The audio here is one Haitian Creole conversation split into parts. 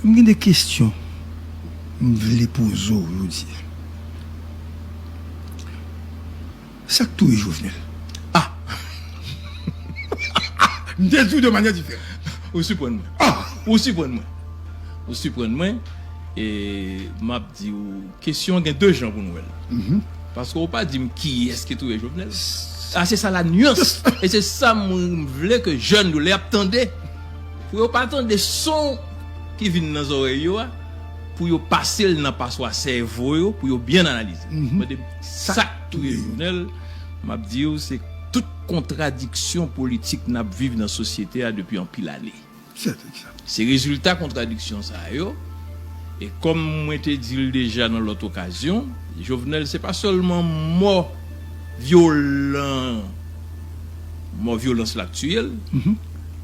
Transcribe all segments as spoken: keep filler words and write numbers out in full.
M gen de kesyon m vle poze w jodi a. Sa k touye Jovenel? Ah! M te di w de manyè diferan. Ou siprann mwen. Ah! Ou siprann mwen. Ou siprann mwen. E m ap di w, kesyon an gen de jan pou n wè l. Mhm. Paske ou pa di m kiyès ki touye Jovenel. Ah, se sa la nuance. E se sa mwen m vle ke jèn yo, lè y ap tande, pou yo pa tande son ki vin nan zòrèy yo a, pou yo pase l nan paswa sèvo yo, pou yo byen analize. Mhm. Mande m sa k touye Jovenel, m ap di w se tout kontradiksyon politik n ap viv nan sosyete a depi anpil ane. Se rezilta kontradiksyon sa yo. E kòm mwen te di l deja nan lòt okazyon, Jovenel se pa sèlman mò vyolan, mò vyolans la k tiye l, mhm,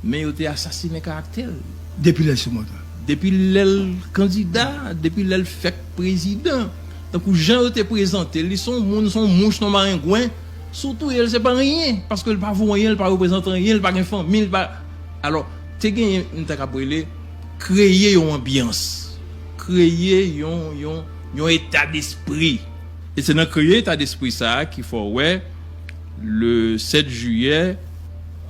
men yo te asasinen karaktè l. Depi lè l sou manda. Depi lè l kandida, depi lè l fèk prezidan. Tankou jan yo te prezante l, li se yon moun, se yon mouch, se yon marengwen. Si w touye l, se pa anyen, paske l pa vo anyen, l pa reprezante anyen, l pa gen fanmi, l pa. Alò, te genyen, m ta kab rele, kreye yon anbyans, kreye yon, yon, yon eta despri. E se nan kreye eta despri sa a ki fè w wè, le sèt jiyè,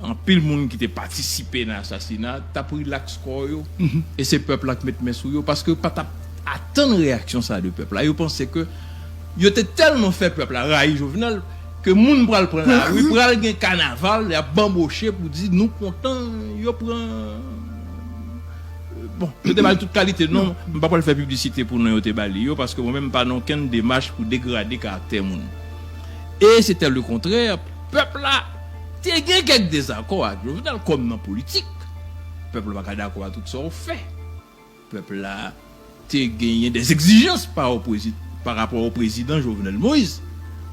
anpil moun ki te patisipe nan asasina t ap rilaks kò yo. Mhm. E se pèp la k met men sou yo, paske yo pa t ap atann reyaksyon sa a de pèp la. Yo panse ke yo te tèlman fè pèp la rayi Jovenel ke moun pral pran lari, pral gen kanaval, y ap banboche pou di nou kontan yo pran. Bon, yo te ba l tout kalite non. M pa pral fè piblisite pou non yo te ba li yo, paske mwen menm m pa nan okenn demach pou degrade karaktè moun. E se tè le kontrè, pèp la te gen kèk dezakò ak Jovenel, kòm nan politik. Pèp la pa ka dakò a tout sa w fè. Pèp la te genyen des exigences pa rapò o prezidan Jovenel Moïse.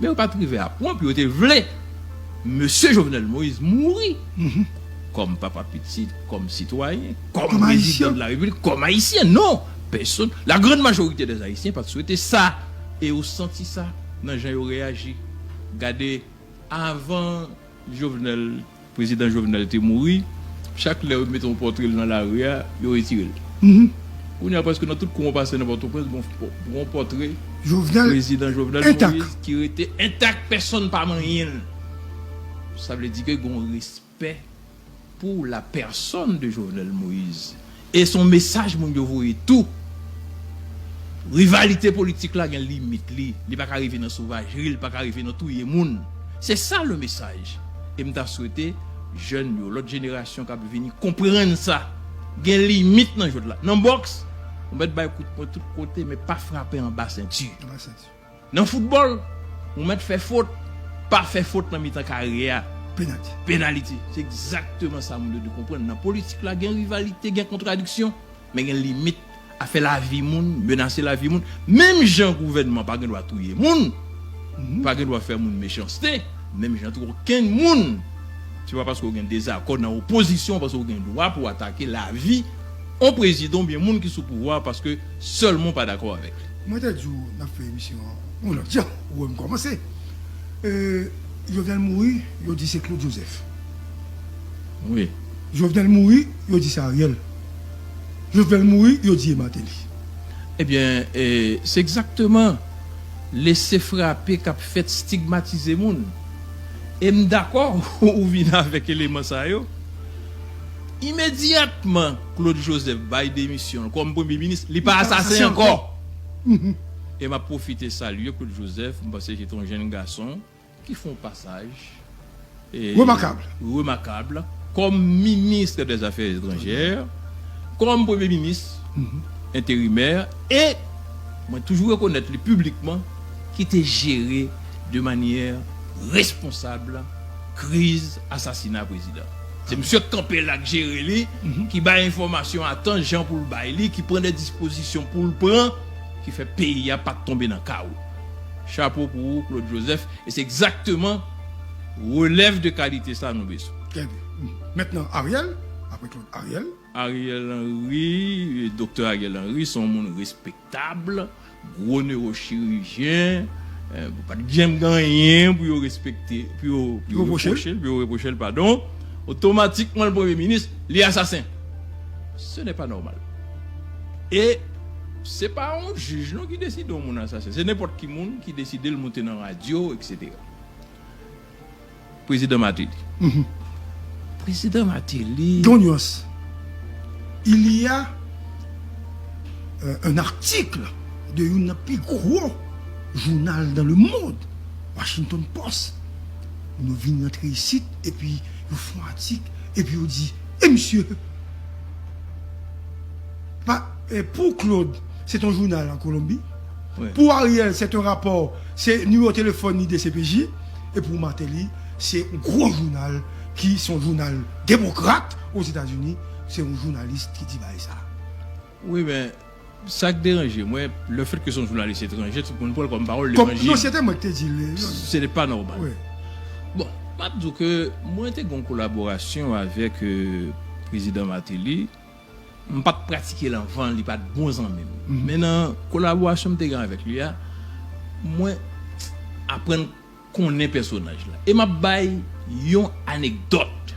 Men yo pa t rive a pwen pou yo te vle mesye Jovenel Moïse mouri, mhm, kòm papa pitit, kòm sitwayen, kòm prezidan de la repiblik, kòm ayisyen. Non! Pèsonn, la grande majorité des Haïtiens pa t swete sa. E yo santi sa nan jan yo reyaji. Gade, avan Jovenel, prezidan Jovenel te mouri, chak lè yo mete yon pòtre l nan lari a, yo retire l. Mhm. Kounye a, prèske nan tout kou w pase nan Pòtoprens, gon, gon pòtre Jovenel prezidan Jovenel entak. Moïse ki rete entak, pèsonn pa manyen l. Sa vle di ke gon respè pour la personne de Jovenel Moïse. E se yon mesaj moun yo voye tou. Rivalite politik la gen limit li. Li pa ka rive nan sovajri, li pa ka rive nan touye moun. Se sa le mesaj. E m ta swete jèn yo, lòt jenerasyon k ap vini, konprann sa. Gen limit nan jwèt la. Nan bòks, ou mèt bay kout pwen tout kote, men pa frape anba senti. Anba senti. Nan foutbòl, ou mèt fè fot, pa fè fot nan mitan kare a. Penalti. Penaliti. Se egzakteman sa moun yo dwe konprann. Nan politik la, gen rivalite, gen kontradiksyon, men gen limit. Afè lavi moun, menase lavi moun. Menm jan gouvènman pa gen dwa touye moun, mhm, pa gen dwa fè moun mechanste, menm jan tou okenn moun, se pa paske w gen dezakò nan opozisyon, paske w gen dwa pou w atake lavi yon prezidan oubyen moun ki sou pouvwa paske sèlman w pa dakò avèk li. Mwen te di w n ap fè emisyon an yon lòt jan, ou wè m kòmanse. E, Jovenel mouri, yo di se Claude Joseph. Wi. Jovenel mouri, yo di se Ariel. Jovenel mouri, yo di e Martelly. Ebyen, e, se egzakteman lese frape k ap fèt stigmatize moun. E m dakò ou vin avèk eleman sa yo. Imedyatman Claude Joseph bay demisyon l kòm premye minis, li pa asasen ankò. Mhm. E m ap pwofite salye Claude Joseph, m panse se te yon jèn gason ki fè yon pasaj, e, remakab, remakab kòm minis dè zafè etranjè, kòm premye minis, mhm, enterimè, e mwen toujou rekonèt li piblikman ki te jere de manyè responsab kriz asasina prezidan. Se misye k kanpe la k jere li, mhm, ki bay enfòmasyon a tan jan pou l bay li, ki pran de dispozisyon pou l pran, ki fè peyi a pa t tonbe nan kawo. Chapo pou ou, Claude Joseph, e se egzakteman relèv de kalite sa nou bezwen. Trè byen. Mentnan, Ariel, apre Claude, Ariel. Ariel Henry, doktè Ariel Henry, se yon moun respektab, gwo newochirijyen, e, pa t janm gen anyen pou yo respekte, pou yo, pou yo repwoche l, pou yo repwoche l, padon. Otomatikman, l premye minis, li asasen. Ce n'est pas normal. E se pa yon jij non ki deside yon moun asasen. Se nenpòt ki moun ki deside l monte nan radyo, et cetera. Prezidan Martelly. Prezidan Martelly. Gen yon nyans. Il y a euh, un article de youn nan pi gwo jounal dans le monde, Washington Post. Nou vin rantre isit, epi yo fè yon atik, epi yo di, e misye, pa, e pou Claude, se yon jounal an Kolonbi. Wi. Pou Ariel, se yon rapò, se nimewo telefòn li de C P J. E pou Martelly, se yon gwo jounal ki se yon jounal demokrat Ozetazini, se yon jounalis ki di bagay sa. Wi, men sa k deranje mwen, le fait que se yon jounalis etranje, tout moun pran l kòm pawòl levanjil. Non, se te mwen ki te di l. Ce n'est pas normal. Wi. Bon, m ap di w ke mwen te gen yon kolaborasyon avèk euh, prezidan Martelly. M pa t pratike l anvan, li pa t bon zanmi m. Men nan kolaborasyon m te gen avèk li a, mwen aprann konnen pèsonaj la. E m ap bay yon anekdòt.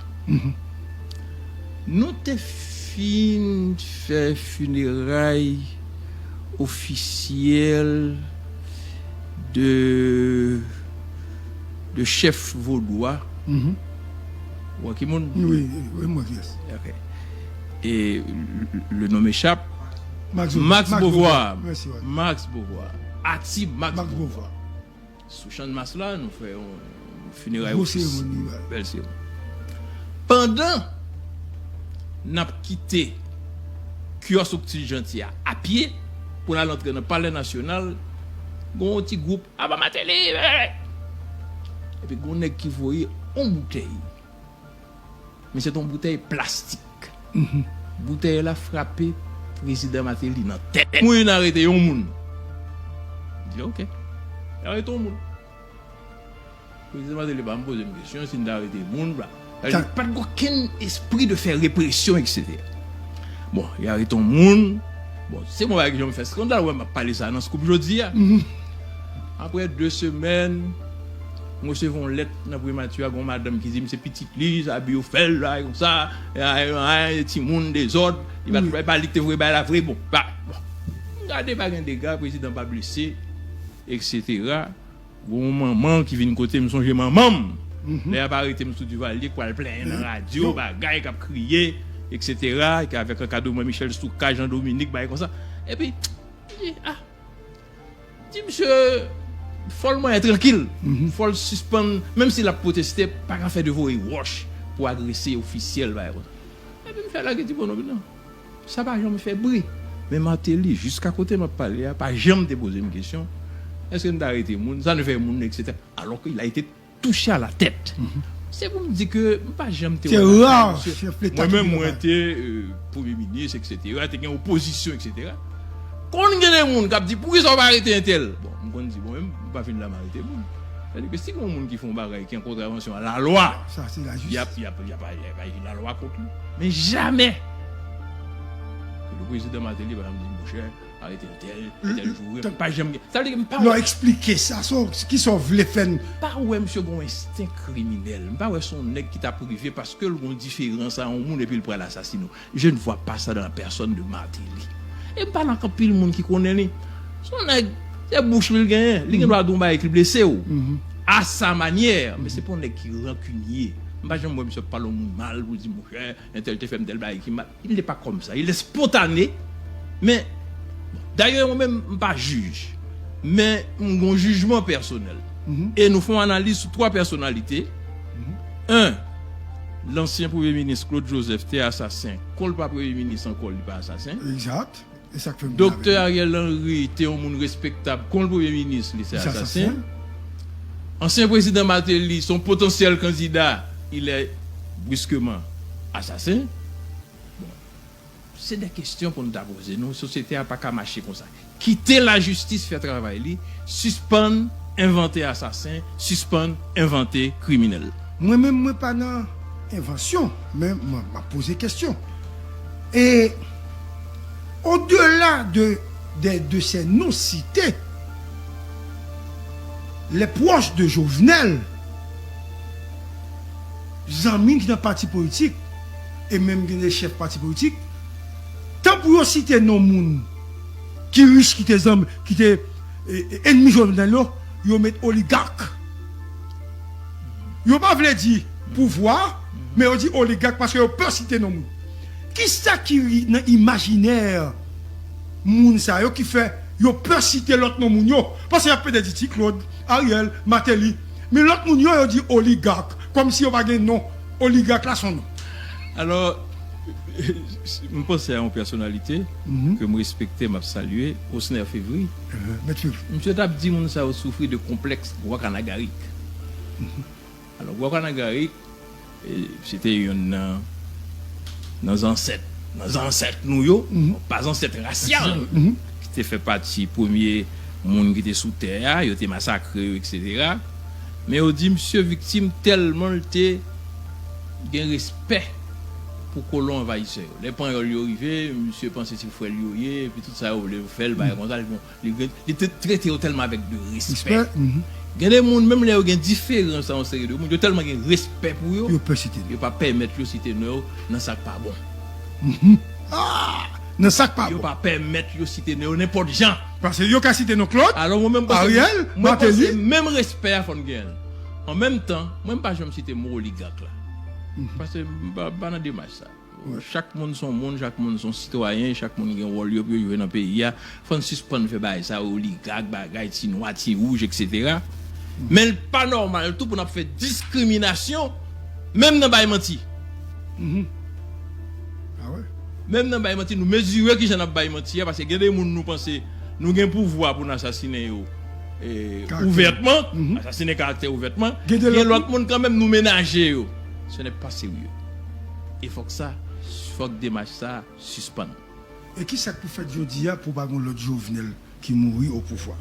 Nou te fin fè fineray ofisyèl de, de chèf vodou a. Ou wè ki moun? Wi, wi, mwen ki yès. Ok. E le, le nom m'échappe. Max Beauvoir. Max Beauvoir. Max Beauvoir. Mèsi, wi. Max Beauvoir. Atib Max Beauvoir. Sou Channmas la, nou fè yon fineray ofis. Gwo seremoni, wi. Bèl seremoni. Pandan n ap kite kiyòs Oktid Janti a apye pou n al antre nan Palè Nasyonal, gen yon ti gwoup, "Aba Martelly!" Epi gen yon nèg ki voye yon boutèy. Men se te yon boutèy plastik. Boutèy la frape prezidan Martelly nan tèt. Wi, n arete yon moun. M di, "Ok." Yo arete yon moun. Prezidan Martelly pa janm poze m kesyon si n ta arete moun, bla. Sa vle di, pa t gen okenn espri de fè represyon, et cetera. Bon, yo arete yon moun. Bon, se mwen pa ki janm fè eskandal, wè, m ap pale sa nan Scoop jodi a. Apre de semèn, m resevwa yon lèt nan primati a, gen yon madanm ki di m se pitit li, sa bi yo fè l, bagay konsa, e, e, e, timoun dezòd, li pa t, e pa li ki te voye bagay la vre, bon, pa, bon. M gade pa gen dega, prezidan pa blese, et cetera. Gon manman ki vin kote m, sonje manman m. Lè y ap arete m sou Duvalier, k pral plenyen nan radyo, bagay, k ap kriye, et cetera, ki avèk ankadreman Michel Souka, Jean Dominique, bagay konsa. Epi, m di, ah, di misye, fò l mwayen trankil. Fò l sispann, menm si l ap pwoteste, pa ka fè de voye wòch pou agrese ofisyèl, bagay konsa. Epi m fè lage ti bonòm nan. Sa pa janm fè bri. Men Martelly, jiska kote m ap pale a, pa janm te poze m kesyon, èske m ta arete moun, sa nou fè moun, et cetera. Alors qu'il a été touché à la tête. Se pou m di ke m pa janm te wè. Se ra chèf leta ki te. Mwen menm, mwen te, euh, premye minis, et cetera, te gen opozisyon, et cetera. Konn gen de moun k ap di, "Poukisa w pa arete entèl?" Bon, m konn di, "Bon, menm, m pa vin la m arete moun." Sètadi ke si gen yon moun ki fè yon bagay ki an kontravansyon a lalwa, y ap, y ap, y ap, y ap aji lalwa kont li. Men jamè ke le prezidan Martelly pa janm di, "Monchè, arete entèl, entèl joure." Pa janm gen. Sa vle di ke m pa wè. Lè w eksplike sa, sa w, ki sa w vle fè n. M pa wè misye gen yon ensten kriminèl. M pa wè se yon nèg ki ta prive paske l gen yon diferans a yon moun epi l pral asasine w. Je ne vois pas ça dans la personne de Martelly. E m pale ak anpil moun ki konnen li. Se yon nèg, se bouch li l genyen. Li gen dwa di yon bagay ki blese w. À sa manière. Men se pa yon nèg ki rankinye. M pa janm wè misye ap pale yon moun mal pou di, "Monchè, entèl te fè m tèl bagay ki mal." Il n'est pas comme ça. Il est spontané. Men, dayè, mwen menm, m pa jij. Men, m gen yon jijman pèsonèl. E nou fè yon analiz sou twa pèsonalite. Un, lansyen premye minis Claude Joseph te asasen. Kon l pa premye minis ankò, li pa asasen. Egzat. E sa k fè m di avè w. Doktè Ariel Henry te yon moun respektab. Kon l premye minis, li se asasen. Ansyen prezidan Martelly, se yon potansyèl kandida, il est brusquement assassin. Bon, se de kesyon pou n ta poze nou. Sosyete a pa ka mache konsa. Kite lajistis fè travay li, sispann envante asasen, sispann envante kriminèl. Mwen menm, mwen pa nan envansyon, men mwen, m ap poze kesyon. E au-delà de, de, de ces noms cités, les proches de Jovenel, zanmi ki nan pati politik, e menm gen de chèf pati politik, tan Pou yo site non moun ki rich, ki te zanmi, ki te e, e, ennmi Jovenel yo, yo met oligak. Yo pa vle di pouvwa, men yo di oligak paske yo pè site non moun. Kisa ki ri- nan imajinè moun sa yo ki fè yo pè site lòt non moun yo? Paske y ap pede di Ti Claude, Ariel, Martelly. Men lòt moun yo, yo di oligak, kòmsi yo pa gen non. Oligak la se yon non. Alò, m panse a yon pèsonalite ke m respekte, m ap salye, Osner Fevry. Mèt Fevry. Misye t ap di moun sa yo soufri de konplèks Gwakanagarik. Alò, Gwakanagarik, e, se te youn nan, nan zansèt, nan zansèt nou yo, pa zansèt rasyal, ki te fè pati premye moun ki te sou tè a, yo te masakre yo, etsetera. Men yo di misye viktim tèlman l te gen respè pou kolon anvayisè yo. Lè panyòl yo rive, misye panse se frè l yo ye, epi tout sa yo vle yo fè l, bagay konsa, li bon, li, li te trete yo tèlman avèk de respè. Gen de moun, menm lè yo gen diferans ak yon seri de moun, yo tèlman gen respè pou yo, Yo pèsite. Yo pa pèmèt yo site non yo nan sa k pa bon. Ah! Nan sa k pa Yo bon. pa pèmèt yo site non yo nenpòt jan. Paske yo ka site non Claude, Alò, mwen menm, panse, Ariel, mwen panse Martelly. Menm respè a fò n gen l. An menm tan, mwen m pa janm site mo oligak la. Paske m pa, m pa nan demach sa. Chak moun se yon moun, chak moun se yon sitwayen, chak moun gen wòl yo pou yo jwe nan peyi a. Fò n sispann fè bagay sa yo, oligak, bagay, ti nwa, ti wouj, etsetera. Men l pa nòmal tou pou n ap fè diskriminasyon, menm nan bay manti. Ah wè. Menm nan bay manti, nou mezire kijan n ap bay manti a, paske gen de moun nou panse nou gen pouvwa pou n asasinen yo e, Karaktè. Ouvètman, asasinen karaktè ouvètman. Gen de Gen lòt lòt moun kanmenm nou menaje yo. Ce n'est pas sérieux. E fòk sa, fòk demach sa sispann. E ki sa k pou fèt jodi a pou pa gen lòt Jovenel ki mouri o pouvwa?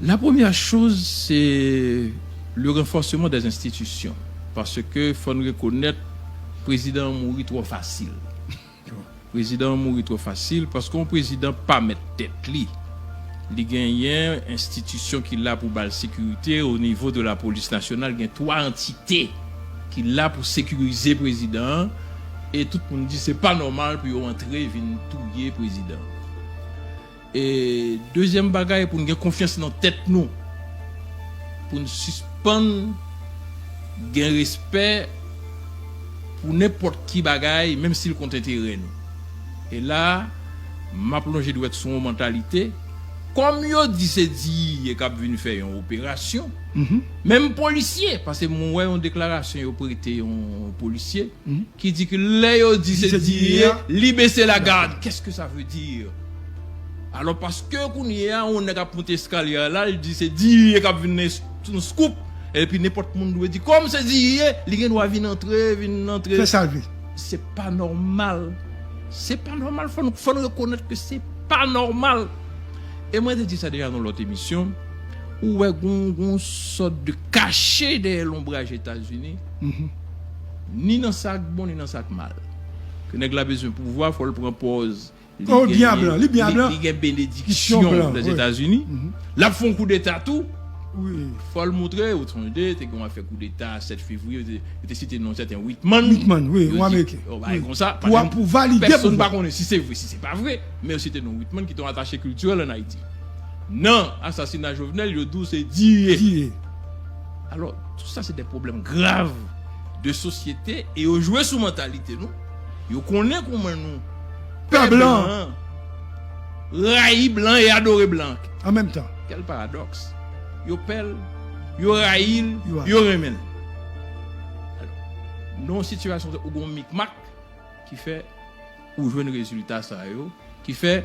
La première chose, c'est le renforcement des institutions. Paske fò n rekonèt, prezidan an mouri twò fasil. Prezidan an mouri twò fasil paske yon prezidan pa mèt tèt li. Li genyen enstitisyon ki la pou ba l sekirite. O nivo de la polis nasyonal, gen twa antite ki la pou sekirize prezidan an. E tout moun di se pa nòmal pou yo antre vin touye prezidan an. E dezyèm bagay, pou n gen konfyans nan tèt nou, pou n sispann gen respè pou nenpòt ki bagay, menm si l kont enterè nou. E la, m ap lonje dwèt sou yon mantalite. Kòm yo di se D I A k ap vin fè yon operasyon, menm polisye, paske mwen wè yon deklarasyon yo prete yon polisye, ki di ke lè yo di se D I A, li bese lagad. Qu'est-ce que ça veut dire? Alò, paske kounye a, yon nèg ap monte eskalye a la, li di se D I A k ap vin nan s- nan scoop. Epi nenpòt moun dwe di, kòm se D I A, li gen dwa vin antre, vin antre. Fè sa l vle. Se pa nòmal. Se pa nòmal. Fò n, fò n rekonèt ke se pa nòmal. E mwen te di sa deja nan lòt emisyon. Ou wè gon, gon sòt de kache dèyè lonbraj Etazini. Ni nan sa k bon, ni nan sa k mal. Ke nèg la bezwen pouvwa, fò l pran pòz. Li Oh, gen- byen blan, li byen blan. Li gen benediksyon Blan, dèz wi. Etazini. L ap fè yon koudeta tou. Wi. Fò l montre, ou sonje, te gen yon afè koudeta sèt fevriye, yo te, yo te site non sèten Whitman. Whitman, wi, Yo yon di, Ameriken. Oh, bagay Wi. konsa, Pou, pou valide pèsonn pouvwa. Pa konnen si se vre, si se pa vre, men yo site non Whitman ki te yon atache kiltirèl ann Ayiti. Nan asasina Jovenel, yo di w se D I A. D I A. Alò, tout sa se de pwoblèm grav de sosyete e yo jwe sou mantalite nou. Yo konnen kòman nou Pè blan. Rayi blan e adore blan. An menm tan. Quel paradoxe. Yo pè l, yo rayi l, Yo yo renmen l. Alò, nan yon sitiyasyon ou gon mikmak ki fè ou jwenn rezilta sa yo, ki fè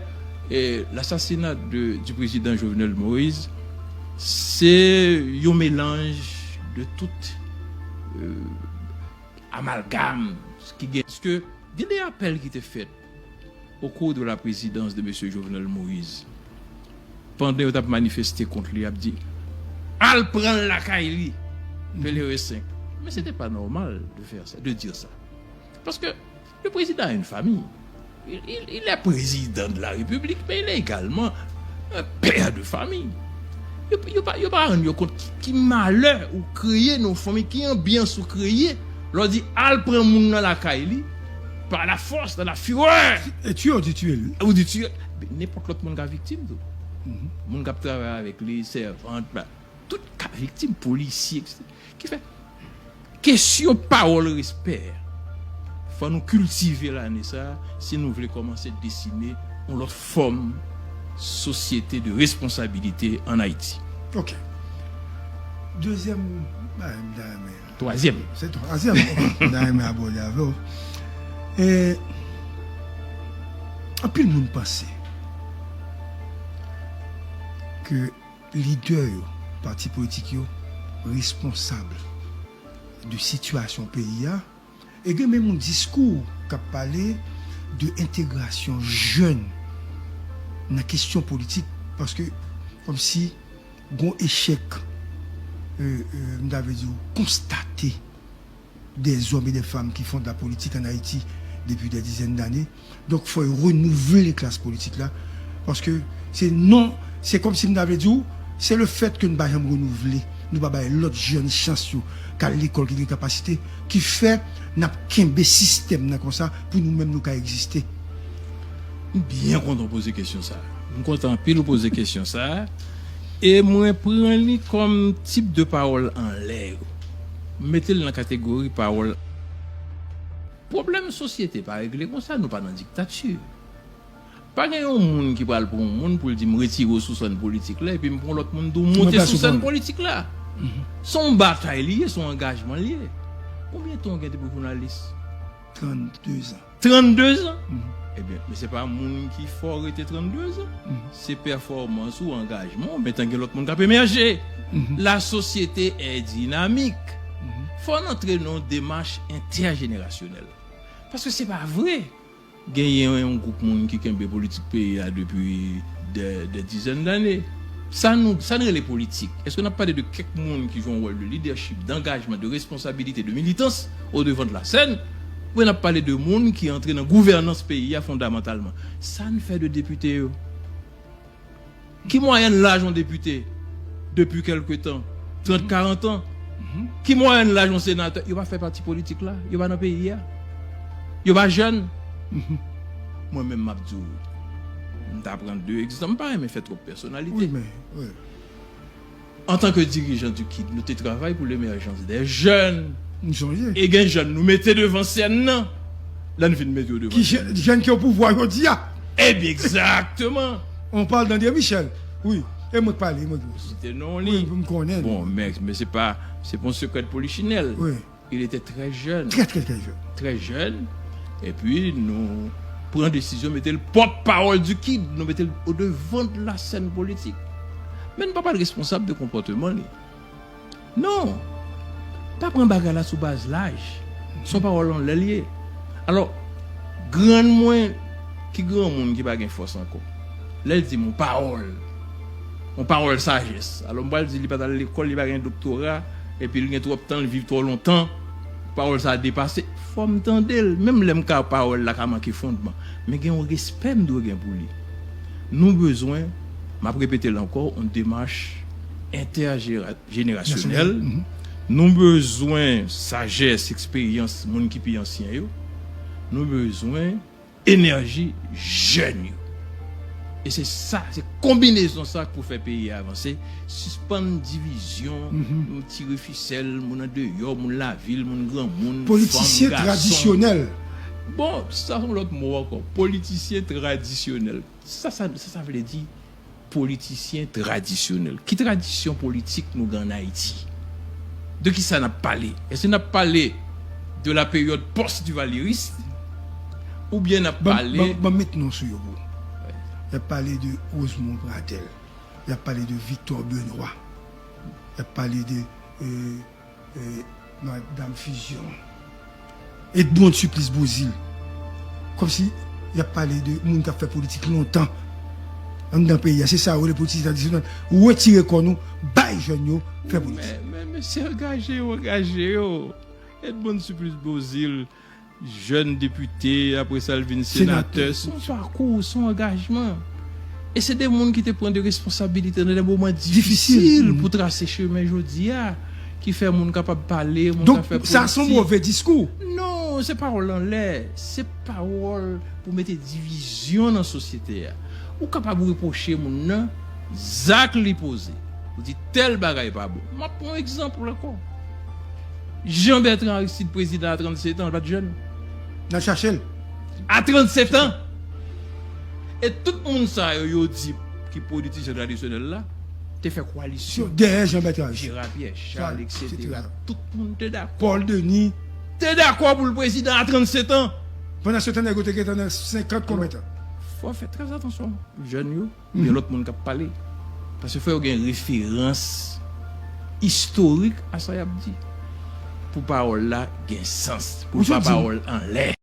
eh, l'assassinat de, du président Jovenel Moïse, se yon melanj de tout eh, amalgam ki gen. Paske gen de apèl ki te fèt au cours de la présidence de mesye Jovenel Moïse, pandan yo t ap manifeste kont li, ap di, al pran l lakay li, pèleren senk. Men se te pa nòmal de fè sa, de dire sa. Paske le président a une famille. Il, il, il est président de la République, mais il est également un père de famille. Yo, yo pa, yo pa rann yo kont ki, ki malè ou kreye nan yon fanmi, ki anbyans ou kreye, lè w di al pran moun nan lakay li, Par la force, dans la fureur. Et tu as dit tuer lui. Ou di ti, nenpòt lòt moun ka viktim tou. Moun k ap travay avèk li, sèvant, ba, tout ka viktim, polisye, etsetera. Ki fè, kesyon pawòl respè, fò nou kiltive lane sa a, si nou vle kòmanse desine yon lòt fòm sosyete de responsabilite ann Ayiti. Ok. Dezyèm bagay m ta renmen. Twazyèm. Se twazyèm m ta renmen abòde avè w. E, anpil moun panse ke lidè yo, pati politik yo, responsab de sitiyasyon peyi a. E gen menm yon diskou k ap pale de entegrasyon jèn nan kesyon politik, paske kòmsi gon echèk, euh, euh, m ta vle di, konstate des hommes et des femmes qui font de la politique en Haïti depuis des dizaines d'années. Donk, fò yo renouvle klas politik la. Paske se non, se kòmsi m ta vle di w, se le fèt ke n pa janm renouvle, nou pa bay lòt jèn chans yo k al lekòl, ki gen kapasite, ki fè n ap kenbe sistèm nan konsa pou nou menm nou ka egziste. M byen kontan w poze kesyon sa a. M kontan anpil w poze kesyon sa a. E mwen pran li kòm tip de pawòl anlè yo. M mete l nan kategori pawòl. Pwoblèm sosyete pa regle konsa, nou pa nan diktati. Pa gen yon moun ki pral pran yon moun pou l di m retire w sou sèn politik la, epi m pran lòt moun di w monte sou sèn politik la. Se yon batay li ye, se yon angajman li ye. Konbyen tan w gen depi w jounalis? Trannde zan. Trannde zan? Ebyen, men se pa moun ki fè w rete trannde zan. Se pèfòmans ou, angajman w, men tan gen lòt moun k ap emèje. La société est dynamique. Fò n antre nan yon demach entèjenerasyonèl. Paske se pa vre. Genyen yon gwoup moun ki kenbe politik peyi a depi des, des dizaines d'années. Sa nou, sa n rele politik. Èske n ap pale de kèk moun ki jwe yon wòl de lidèchip, dangajman, de responsabilite, de militans au devant de la scène? Oubyen n ap pale de moun ki antre nan gouvènans peyi a fondamantalman? Sa n fè de depite yo? Ki mwayèn laj yon depite depi kèlke tan? Trant, karant an. Ki mwayèn laj yon senatè? Yo pa fè pati politik la. Yo pa nan peyi a. Yo pa jèn. Mwen menm, m ap di w, m ta pran de egzanp, m pa renmen fè twòp pèsonalite. Wi, men, wi. Antanke dirijan du kid, nou te travay pou lemèjans de jèn. M sonje. E gen jèn nou mete devan sèn nan. Lè n fin mete yo devan Ki sèn jè- jèn ki o pouvwa jodi a. Ebyen, egzakteman. On parle d'André Michel. Wi. E mwen k pale, mwen k Site non Wi, li. M konnen. Bon, men, men se pa, se pa yon sekrè de polichinèl. Wi. Il était très jeune. Très, très, très jeune. Très jeune. Epi nou pran desizyon mete l pòt pawòl du kid. Nou mete l au devant de la scène politique. Men n pa pral responsab de konpòteman li. Non. Pa pran bagay la sou baz laj. Se yon pawòl anlè l ye. Alò, grann mwen, ki granmoun ki pa gen fòs ankò, lè l di m yon pawòl, yon pawòl sajès. Alò, m pral di li pa t al lekòl, li pa gen doktora, epi l gen twòp tan, l viv twò lontan. Pawòl sa a depase. Fò m tande l. Menm lè m ka pawòl la ka manke fondman. Men gen yon respè m dwe gen pou li. Nou bezwen, m ap repete l ankò, yon demach entèjera- jenerasyonèl. Nou bezwen sajès, eksperyans moun ki pi ansyen yo. Nou bezwen enèji jèn yo. E se sa, se konbinezon sa k pou fè peyi a avanse. Sispann divizyon, moun tire fisèl, moun andeyò, moun lavil, moun granmoun, Politisyen fanm, gason. Tradisyonèl. Bon, sa se yon lòt mo ankò. Politisyen tradisyonèl. Sa, sa, sa, sa vle di politisyen tradisyonèl. Ki tradisyon politik nou gen ann Ayiti? De ki sa n ap pale? Èske n ap pale de la période post-duvalieriste? Oubyen n ap Ban, pale ban, ban met non sou yo pou. Y ap pale de Rosemond Pradel. Y ap pale de Victor Benoît. Y ap pale de euh, euh, Madame Fusion. Edmonde Supplice Beauzile. Kòmsi y ap pale de moun k ap fè politik lontan anndan peyi a. Se sa yo rele politik tradisyonèl. Retire kò nou, bay jèn yo fè politik. Men, men, men se angaje yo, angaje yo. Edmonde Supplice Beauzile, jèn depite, apre sa l vin senatè. Senatè. Se yon pakou, se yon angajman. E se de moun ki te pran de responsabilite nan de moman difisil Difisil. Pou trase chemen jodi a, ki fè moun kapab pale, moun Donk, ka fè sa se yon politik. Move diskou. Non, Non, se pawòl anlè, se pawòl pou mete divizyon nan sosyete a. Ou kapab repwoche moun nan zak li poze. Ou di tèl bagay pa bon. M ap pran yon egzanp ankò. Jean Bertrand Aristide, prezidan a trannsetan, l pa t jèn. N al chache l. A trannsetan! E tout moun sa yo, yo di ki politisyen tradisyonèl la, te fè koalisyon. Dèyè Jean Bertrand. Gérard Pierre Charles, Charles, et cetera. et cetera. Tout moun te dakò. Paul Denis. Te dakò pou l prezidan a trannsetan. Pandan se tan, nèg yo te gentan nan senkant konbyen tan. Fò fè trè atansyon, jèn yo, oubyen lòt moun k ap pale. Paske fò yo gen referans istorik a sa y ap di. Pou pawòl la gen sans. Pou l Ou pa di m. Pawòl anlè.